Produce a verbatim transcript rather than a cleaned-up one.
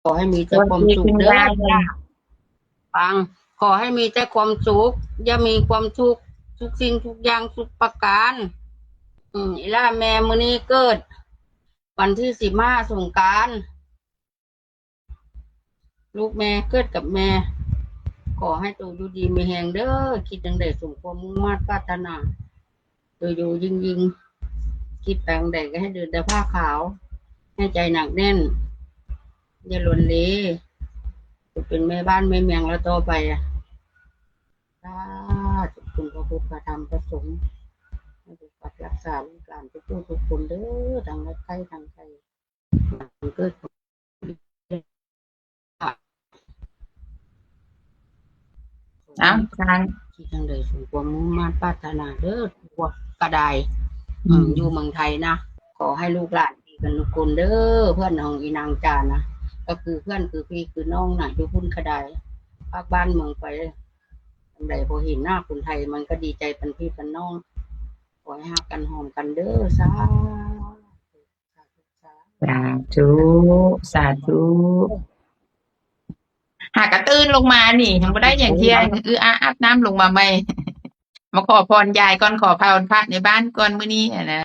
ขอให้มีแต่ความสุขเด้อ ปัง ขอให้มีแต่ความสุข อย่ามีความทุกข์ทุกสิ่งทุกอย่างทุกประการ อืม อีหล่าแม่มื้อนี้เกิด วันที่สิบห้าสงกรานต์ ลูกแม่เกิดกับแม่ ขอให้โตอยู่ดีมีแฮงเด้อ คิดจั่งใดสมความมุ่งมาดปรารถนา โตอยู่ยิ่งๆ คิดไปจั่งใดก็ให้เดินแต่ผ้าขาว ให้ใจหนักแน่น อย่าหลนเล จะเป็นแม่บ้านแม่เมืองแล้วต่อไปอะ สาธุ คุณพระพุทธพระธรรมพระสงฆ์ ให้ปกปักรักษาลูกหลานทุกผู้ทุกคนเด้อ ทั้งในไทยทั้งไกล เกิด เอ้าทาง ที่ทางใดสมความมุ่งมาดปรารถนาเด้อ พวกกระได อืม อยู่เมืองไทยนะ ขอให้ลูกหลานดีกันทุกคนเด้อ เพื่อนของอีนางจานะ ก็คือเพื่อนคือพี่คือน้องน่ะ อยู่พุ่นกระได ภาคบ้านเมืองไป ทางใดพอเห็นหน้าคนไทยมันก็ดีใจเป็นพี่เป็นน้อง ขอให้ฮักกันหอมกันเด้อ สาธุ สาธุ สาธุ สาธุ สาธุ หากระตื่นลงมานี่ ยังบ่ได้อย่างเที่ยง อืออาอาบน้ำลงมาใหม่ มาขอพรยายก่อน ขอพรพระในบ้านก่อนมื้อนี้อะนะ